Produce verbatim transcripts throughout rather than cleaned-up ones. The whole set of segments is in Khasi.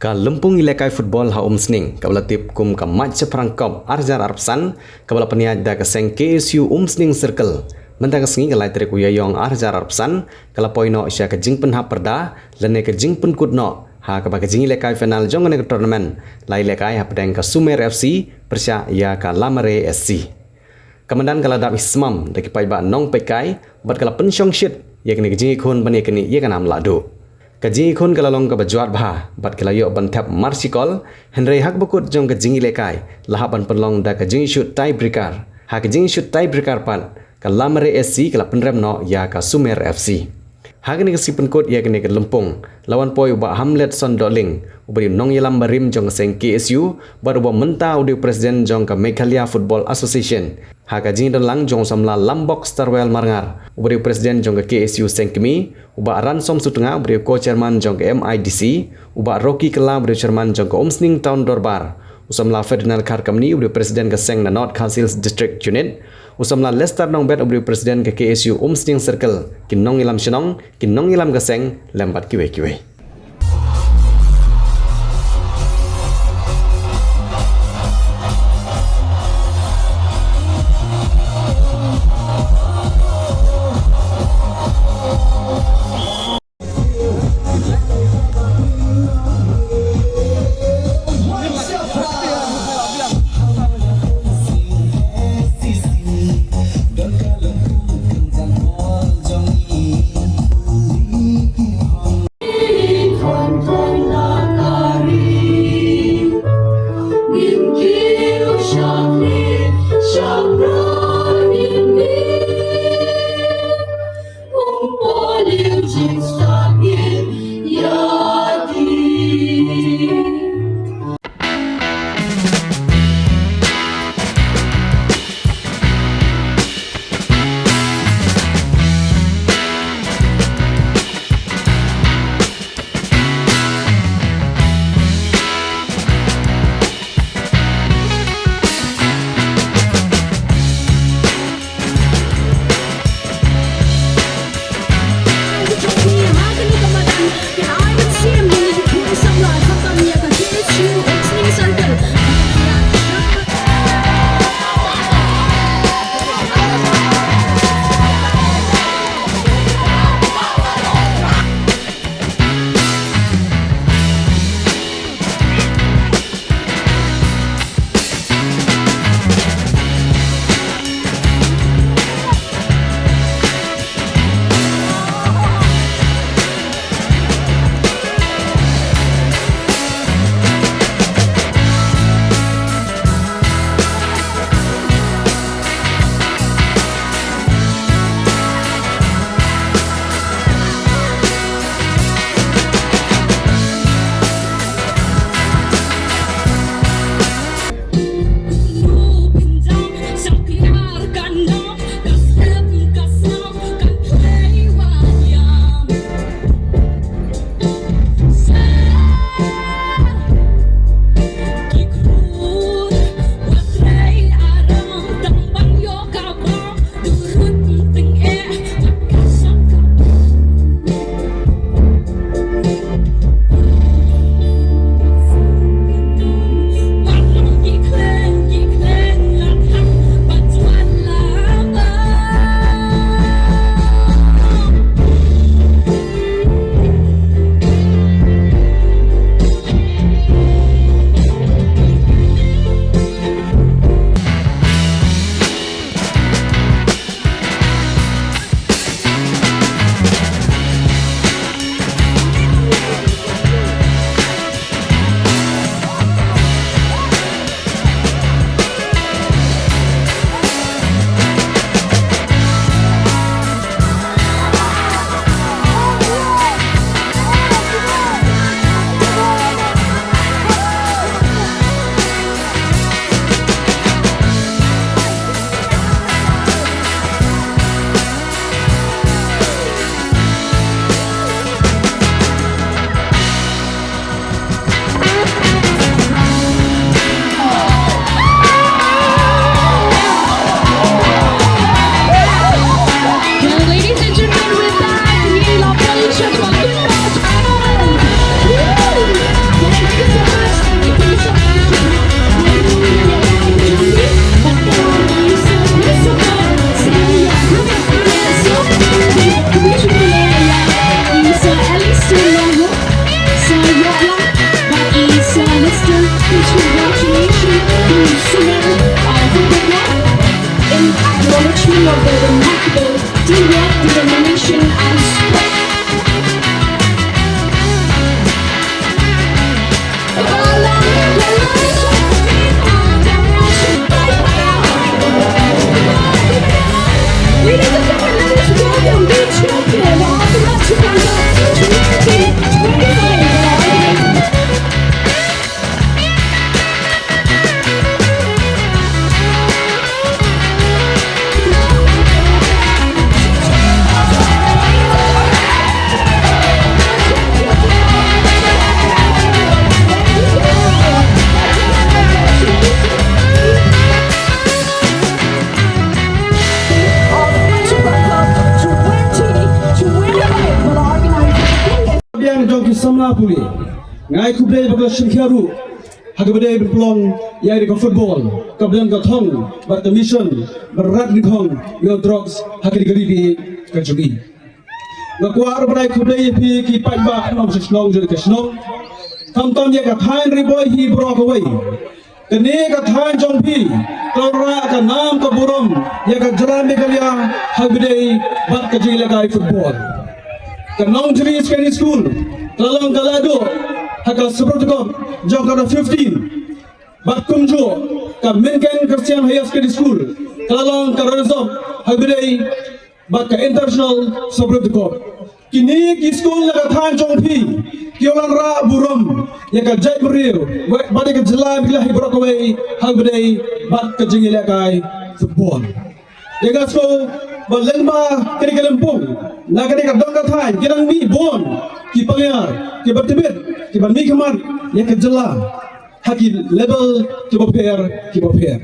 Ka lympung ïalehkai football ha Umsning, kaba la tip kum ka Mait Shaphrang Cup ar hajar arphew san, kaba la pynïaid da ka seng K S U Umsning Circle, mynta ka sngi ka lai tarik u Ïaïong ar hajar arphew san, ka la poi noh sha ka jingpynhap pyrda lane ka jingpynkut noh, ha kaba ka jingïalehkai final jong kane ka tournament la ïalehkai hapdeng ka Sumer F C pyrshah ïa ka Lamare S C. Ka madan ka la dap hi smam da ki paidbah nongpeitkai bad ka la pynshong shit ïa kane ka jingïakhun ban ïaknieh ïa ka nam lahduh. Ka jingïakhun ka la long kaba jwat bha bad ki la ïoh ban thep marshikol, hynrei ha kaba kut jong ka jingïalehkai la hap ban pynlong da ka jingïashut tiebreaker. Ha ka jingïashut tiebreaker pat, ka Lamare S C ka la pynrem noh ïa ka Sumer F C. Ha kane ka sngi pynkut ïa kane ka lympung la wan poi u Bah Hamletson Dohling, uba dei u nongïalam barim jong ka seng K S U bad uba mynta u dei u president jong ka Meghalaya Football Association. Ha ka jingdon lang jong u samla Lambok Starwell Marngar, uba dei u president jong ka K S U Sengkmie, u Bah Ransom Sutnga, uba dei u co-chairman jong ka M I D C, u Bah Rocky Kylla, uba dei u chairman jong ka Umsning Town Dorbar, u samla Ferdinand Kharkamni, uba dei u president ka seng na North Khasi Hills District Unit, u samla Lester Nongbet, uba dei u president ka K S U Umsning Circle, ki nongïalam shnong, ki nongïalam ka seng, lem bad kiwei kiwei. Samla pule. Nga ai khublei bad ka shim khia ruh ha kaba dei ban pynlong ïa ka football kaba don ka thong bad ka mission ban rat nyngkong ïa u drugs ha kane ka ri baieit ka jong ngi. Nga kwah ruh ban ai khublei ïa phi ki paidbah nongshong shnong jong ka shnong, khamtam ïa ka thaiñ Ri Bhoi hi baroh kawei. Kane ka thaiñ jong phi ka la rah ka nam ka burom ïa ka jylla Meghalaya ha kaba dei bad ka jingïalehkai football. Ka Nongjri Secondary School ka la long ka lehduh ha ka Supreme Cup jong ka under fifteen. Bad kumjuh ka Minken Christian Higher Secondary School ka la long ka runners up ha kaba dei bad ka International Supreme Cup. Kine ki skul na ka thaiñ jong phi ki wanrah burom ïa ka jaitbynriew bad ïa ka jylla Meghalaya hi baroh kawei ha kaba dei bad ka jingïalehkai football. Ïa nga sngew ba lyngba kane ka lympung na kane ka dong ka thaiñ ki dang mih bun ki player kiba tbit kiba mihkhmat ïa ka jylla ha ki level kiba pher kiba pher.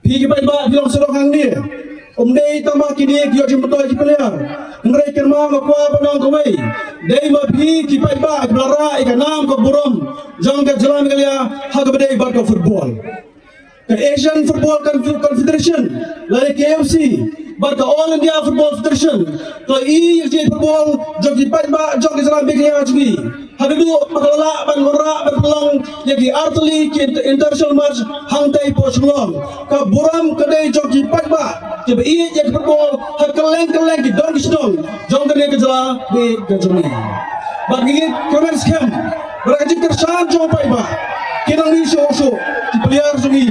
Phi ki paidbah phi long sdang hangne. Ym dei tang ba kine ki ïoh jingmyntoi ki player. Hynrei kynmaw nga kwah ban ong kawei. Dei ma phi ki paidbah kiba la rah ïa ka nam ka burom jong ka jylla Meghalaya ha kaba dei bad ka football. Ka Asian Football Conf- Confederation lane K F C bad ka All India Football Federation ka la ïoh jingmyntoi football jong ki paidbah jong ka jylla Meghalaya jong ngi. Haduh ba ka la lah ban wanrah ban pynlong ïa ki artylli ki inter- international match hangtei hapoh Shillong. Ka burom ka dei jong ki paidbah kiba ïeit ïa ka football ha kylleng kylleng ki dong ki shnong jong kane ka jylla bad ka jong ngi. Bad ngi kyrmen skhem ba da ka jingkyrshan jong paidbah ki nongmih shuh shuh ki player jong ngi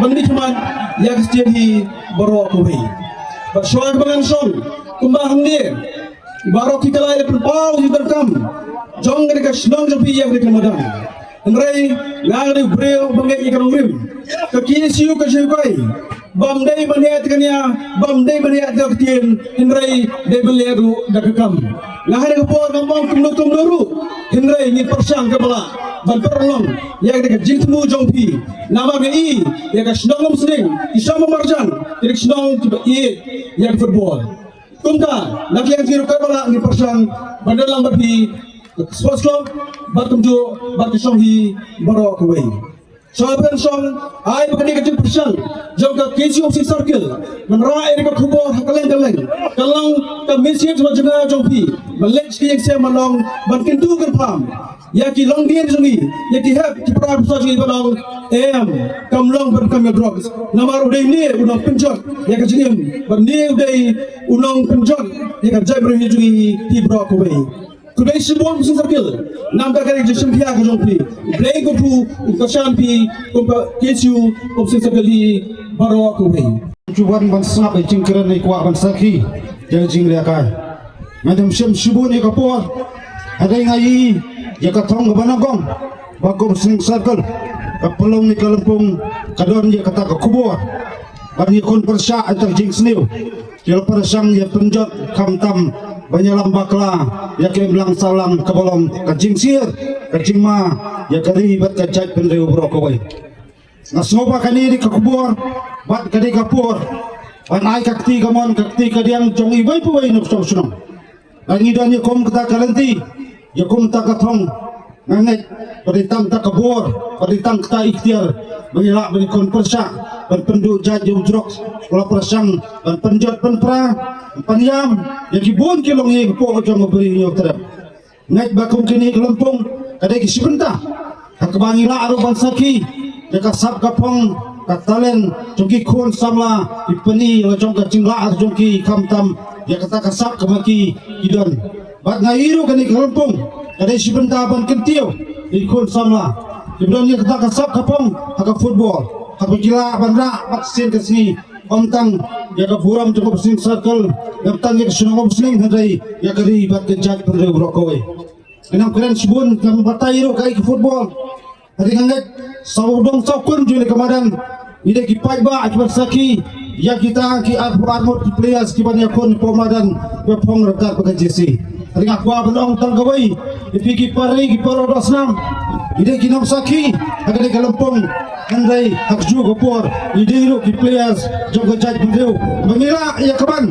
ban mihkhmat ïa ka state hi baroh kawei. Bad shuwa kaba ngan shong kumba hangne baroh ki kylla la pynpaw ïa ka kam jong kane ka shnong jong phi ïa kane ka madan. Hynrei nga dei u briew ba ngeit ïa ka nongrim. Ka K S U ka jingkwai bym dei ban ïa te kane bym dei ban ïa te ka ktien hynrei dei ban leh ruh da ka kam. Nga ha kane ka por ngam ong kumno kumno ruh hynrei ngin pyrshang kaba lah ban pynlong ïa kane ka jingthmu jong phi. Namar nga i ïa ka shnong Umsning ki shnong marjan ki dei ki shnong kiba ïeit ïa ka football. Kumta na ka liang jong ngi ruh kaba lah ngin pyrshang ban don lang bad phi sports club bad kumjuh bad ka shong hi baroh kawei. Shuwa ban shong ai ba kane ka jingpyrshang jong ka K S U Umsning Circle ban rah ïa ka khubor ha kylleng kylleng ka long ka mynsiem jong nga jong phi ban leit sha ki ïing sem ban long ban kyntu kyrpad ïa ki longdien jong ngi ïa ki hep ki para bangsa jong ngi ban long em kam long ban kam ïa drugs. Namar u dei ne u nongpynjot ïa ka jingim bad ne u dei u nongpynjot ïa ka jaitbynriew jong ngi hi baroh kawei. Khublei shibun Umsning Circle namar ka jingshim khia ka jong phi. Blei kyrkhu un kyrshan phi kum ka K S U Umsning Circle hi baroh kawei. Ju wan ban sngap ïa ka jingkren, ngi kwah ban sakhi ïa ka jinglehkai. Nga dang shim shibun ïa ka por. Hynrei nga i ïa ka thong kaba nyngkong ba ka Umsning Circle ka pynlong ïa ka lympung ka don ïa kata ka khubor ban ïakhun pyrshah ïa ka jingsniew. Ki la pyrshang ïa pynjot khamtam ban ïalam bakla ïa ka imlang sahlang kaba long ka jingsyier ka jingma ïa ka ri bad ka jaitbynriew baroh kawei. Nga sngew ba kane dei ka khubor bad ka dei ka por ban ai ka kti kamon ka kti kadiang jong iwei pa iwei na ka shnong shnong. Ba ngi don ïa kum kata ka lynti ïa kum kata ka thong. Nga ngeit ba dei tang kata ka bor ba dei tang kata ikhtiar ba ngi lah ban ïakhun pyrshah ban pynduh jait ïa u drugs ba la pyrshang ban pynjot pynpra pynïam ïa ki bun ki longïing hapoh jong ka Ri Hynñiewtrep. Ngeit ba kum kine ki lympung ka dei ki shi bynta ha kaba ngi lah ruh ban sakhi ïa ka sap ka phong ka talent jong ki khun samla ki pyni la jong ka jinglah jong ki khamtam ïa kata ka sap kaba ki ki don. Bad nga i ruh kane ka lympung ka dei shi bynta ban kyntiew ïa ki khun samla kiba don ïa kata ka sap ka phong ha ka football ha kaba ki lah ban rah bad sien ka sngi ym tang ïa ka burom jong ka Umsning Circle ym tang ïa ka shnong Umsning hynrei ïa ka ri bad ka jaitbynriew baroh kawei. Nga kren shibun ka batai ruh ka i ka football. Hynrei nga ngeit sa u dong sa u kun jong ka madan ngi dei ki paidbah kiba sakhi ïa kita ki arphew arngut ki players kiban ïakhun hapoh madan ba phong ryngkat bad ka jersey. Hynrei nga kwah ban ong tang kawei ïa phi ki para ri ki para doh snam ngi dei ki nongsakhi ha kane ka lympung. Hynrei ha kajuh ka por ngi dei ruh ki players jong ka jaitbynriew ba ngi lah ïa kaban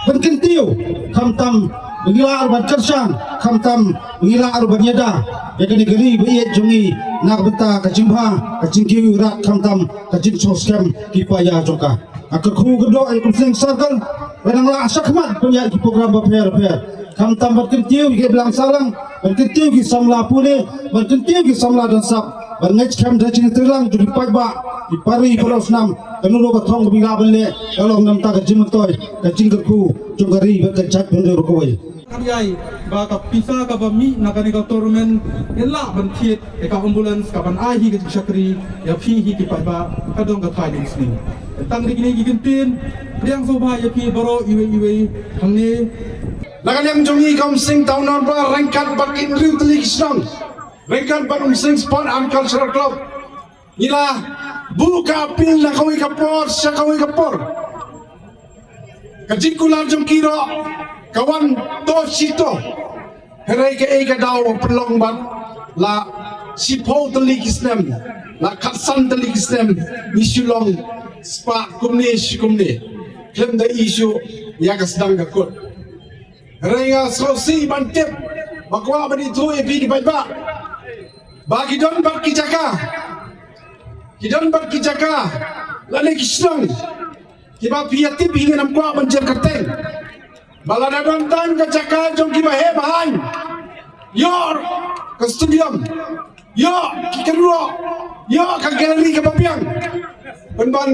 ban kyntiew khamtam Ba ngi lah ruh ban kyrshang, khamtam ba ngi lah ruh ban ïada ïa kane ka ri ba ïeit jong ngi na ka bynta ka jingbha, ka jingkiew ïa u rat, khamtam ka jingsngewskhem ki paidbah jong ka. Nga kyrkhu kyrdoh ïa ka Umsning Circle ba nang lah shakhmat ban ïaid ki program bapher bapher, khamtam ban kyntiew ïa ki balang sahlang, ban kyntiew ki samla pule, ban kyntiew ki samla donsap, ban ngeit skhem da ka jingtreilang jong ki paidbah, ki para ri para snam. Kano ruh ka thong kaba ngi lah ban leh ka long na ka bynta ka jingmyntoi, ka jingkyrkhu jong ka ri bad ka jaitbynriew kawei. Ka ri ai ba ka pisa kaba mih na kane ka tournament kan lah ban thied ïa ka ambulance kaban ai hi ka jingshakri ïa phi hi ki paidbah ka dong ka thaiñ Umsning. Tang da kine ki kyntien, pdiang sngewbha ïa phi baroh iwei iwei hangne. Na ka liang jong ngi ka Umsning Town Harbour ryngkat bad ki hynriew tylli ki shnong, ryngkat bad Umsning Sport and Cultural Club, ngi la buh ka appeal na kawei ka por sha kawei ka por. Ka jingkular jong ki ruh ka wan to shi to. Hynrei kaei ka daw ba pynlong bad la shiphew tylli ki snem, la khatsan tylli ki snem ngi shu long spah kumne shi kumne. Khlem da issue ïa ka sdang ka kut. Hynrei nga sngewsih ban tip, ba kwah ban ïathuh ïa phi ki paidbah ba ki don bad ki jaka, ki don bad ki jaka lane ki shnong kiba phi ïa tip hi, ngam kwah ban jer kyrteng. Ba lada don tang ka jaka jong kiba heh ba haiñ, ïoh ka stadium, ïoh ki kynroh, ïoh ka gallery kaba biang, pynban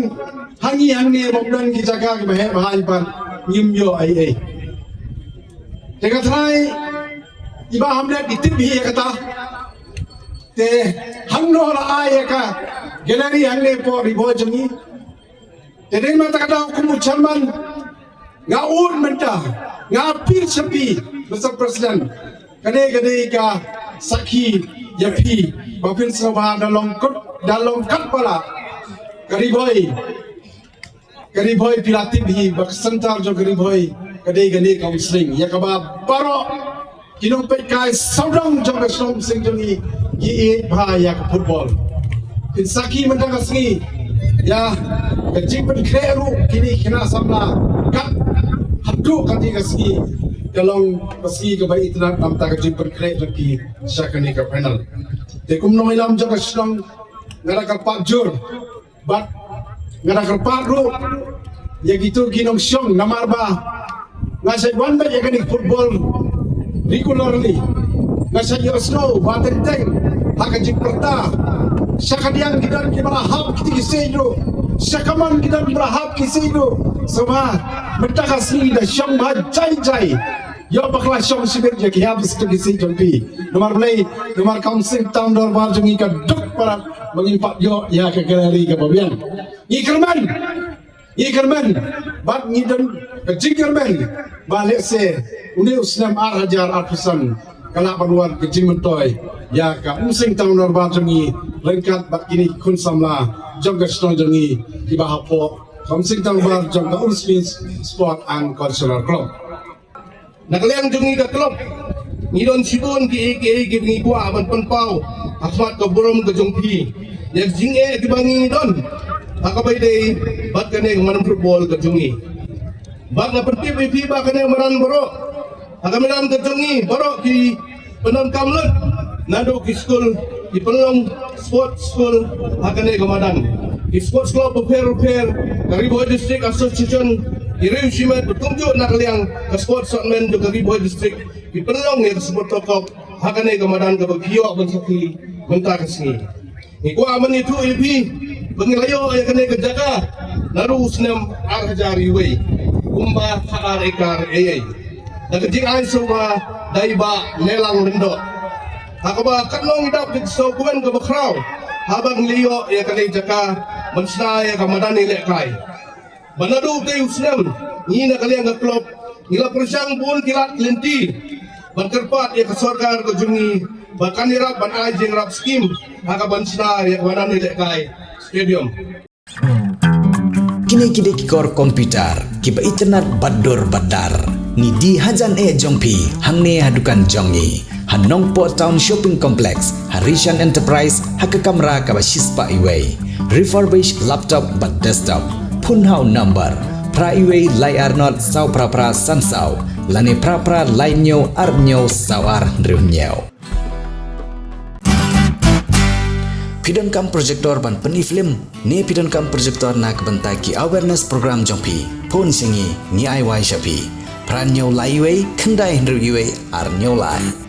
ha ngi hangne bym don ki jaka kiba heh ba haiñ pat ngim ïoh ei ei. Te ka trai i Bah Hamlet i tip hi ïa kata. Te hangno la ai ïa ka gallery hangne hapoh Ri Bhoi jong ngi? Te dei ma kata ka daw kum u chairman nga ud mynta, nga appeal sha phi, Mister President. Kane ka dei ka sakhi ïa phi ba phin sngewbha da long kut, da long katba lah ka Ri Bhoi, ka Ri Bhoi phi la tip hi ba ka center jong ka Ri Bhoi ka dei kane ka Umsning, ïa kaba baroh ki nongpeitkai sawdong jong ka shnong Umsning jong ngi ki ïeit bha ïa ka football. Phin sakhi mynta ka sngi ïa ka jingpynkhreh ruh kine ki khynnah samla, kat haduh kane ka sngi ka long ka sngi kaba itynnad na ka bynta ka jingpynkhreh jong ki sha kane ka final. Te kum nongïalam jong ka shnong nga da kyrpad jur bad nga da kyrpad ruh ïa kito ki nongshong, namar ba nga shait wan beit ïa kane ka football regularly. Nga shait ïohsngew ba teng teng ha ka jingpyrta, sha kadiang ki don kiba la hap kiti ki siej ruh, sha kamon ki don kiba la hap ki siej ruh. Sngewbha mynta ka sngi da shong bha jai jai, ïoh bakla shong shibit ïa ki hap kiti ki siej jong phi. Namar balei? Namar ka Umsning Town Dorbar jong ngi ka duk palat ba ngin pat ïoh ïa ka gallery kaba biang. Ngi kyrmen, ngi kyrmen bad ngi don ka jingkyrmen ba lehse une u snem ar hajar arphew san ka lah ban wan ka jingmyntoi ïa ka Umsning Town Dorbar jong ngi ryngkat bad kine ki khun samla jong ka shnong jong ngi kiba hapoh ka Umsning Town Dorbar jong ka Umsning Sport and Cultural Club. Na ka liang jong ngi ka club, ngi don shibun kiei kiei kiba ngi kwah ban pynpaw ha khmat ka burom ka jong phi ïa ka jingeh kiba ngi don ha kaba ïadei bad kane ka madan football ka jong ngi. Bad nga pyntip ïa phi ba kane ka madan baroh, ha ka madan ka jong ngi baroh ki pyndonkam lut, naduh ki skul, ki pynlong sports school ha kane ka madan, ki sports club bapher bapher, ka Ri Bhoi District Association, ki riew shimet bad kumjuh na ka liang ka sports department jong ka Ri Bhoi District ki pynlong ïa ka Supporter Cup ha kane ka madan kaba phi ïoh ban sakhi mynta ka sngi. Ngi kwah ban ïathuh ïa phi ba ngi la ïoh ïa kane ka jaka naduh u snem ar hajar wei, kumba khatar ekar eiei. Da ka jingai sngewbha da i Bah Nelang Lyngdoh, ha kaba katno ngi dap da ka sngewkmen kaba khraw haba ngi la ïoh ïa kane ka jaka ban shna ïa ka madan ïalehkai. Ba naduh utei u snem ngi na ka liang ka club ngi la pyrshang bun ki lad ki lynti ban kyrpad ïa ka sorkar ka jong ngi ba kan ïarap ban ai jingïarap skim ha kaban shna ïa ka madan ïalehkai stadium. Kine ki dei ki kor computer kiba itynnad bad dur bad dar. Ngi die hajan eh jong phi hangne ha dukan jong ngi ha Nongpoh Town Shopping Complex, ha Rishan Enterprise, ha ka kamra kaba shispah wei. Refurbish laptop bad desktop. Phone ha u number phra wei lai ar nod saw phra phra san saw. lane phra phra lai hynñiew ar hynñiew saw ar hynriew hynñiew. Phi donkam projector ban pyni film ne phi donkam projector na ka bynta ki awareness program jong phi, phone sha ngi, ngi ai wai sha phi. Phra hynñiew lai uwei khyndai hynriew uwei ar hynñiew lai.